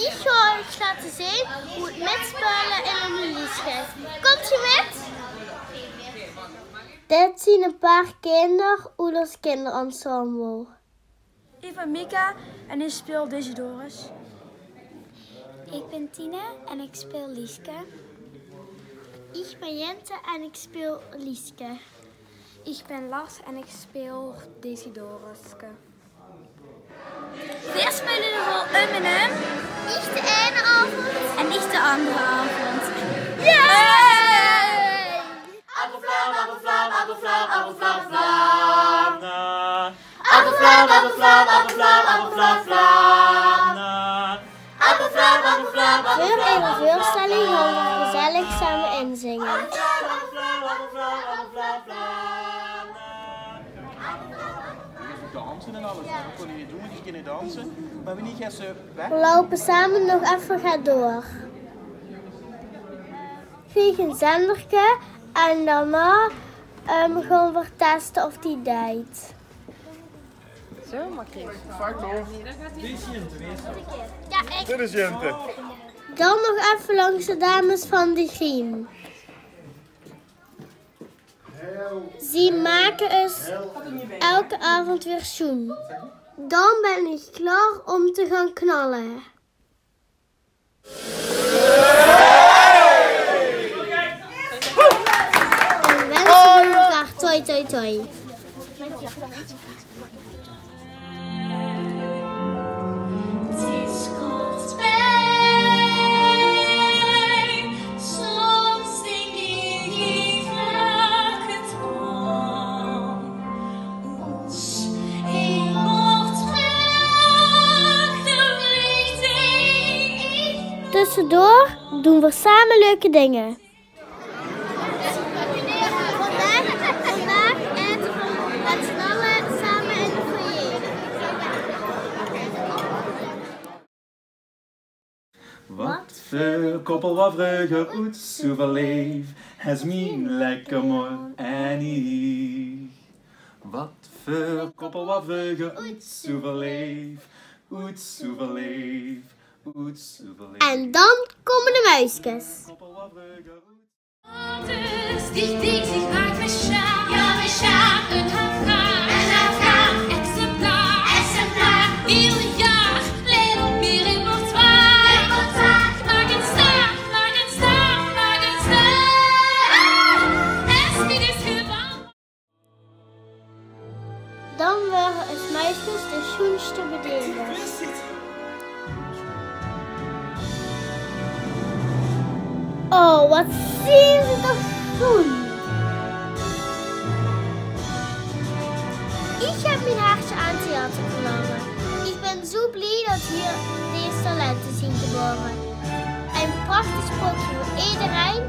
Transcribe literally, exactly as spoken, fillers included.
Ich gaon uch laote zeen wie 't mitspeule in e Liske. Kómp geer mit? Dit zien e paar kinder oet ós kinderensemble. Ich bön Mika en ich speel Dizzy Doris. Ich bön Tine en ich speel Liske. Ich bön Jente en ich speel Liske. Ich bön Lars en ich speel Dizzy Doriske. Veer speule de rol um en um. Ich de eine aovend. En ich de andere aovend. Yay! Appelflaam, appelflaam, appelflaam, appelflaam, flaam. Appelflaam, appelflaam, appelflaam, appelflaam, flaam. Appelflaam, appelflaam, appelflaam. Veur eder veurstelling gaon veer gezellig same inzinge. Danse en alles. Dat kónne veer doon, die kinne danse. Mer wannieër gaon ze weg? Veer loupe same nog effe gaw door. Kriege e zenderke en daonao, ehm, gaon veer teste of die deit. Zo, Marquise. Dit is Jente. Dan nog effe langs de dames van de Griem. Zie make us elke aovend weer sjoen. Dan bön ich klaor óm te gaon knalle. En wens uch elkaar toi, toi, toi. Tussendoor doen we samen leuke dingen. Vandaag, vandaag eten we met z'n allen samen in de foyer. Wat veur koppel waor vreuger oets zoe verleef, is mien lekker mor en ich. Wat veur koppel waor vreuger oets zoe verleef, oets zoe verleef, oets zoe verleef. En dan komen de muiskes. Dich dich, ich maak mich schaam. Ja, mich schaam. En haer gaar. En haer gaar. Exemplaar. Exemplaar. Hiel jaor. Leef mieër in mot waard. In mot waard. Maak 'n staart, maak 'n staart, maak 'n staart. Es wie dit gewaar. Dan waere us muiskes de sjoenste bedeelde. Oh, wat zien ze toch sjoen. Ich höb mien hartje aan theater verlaore. Ich bön zoe blie det hie dees talente zien gebore. Ein prachtig sprookje veur ederein.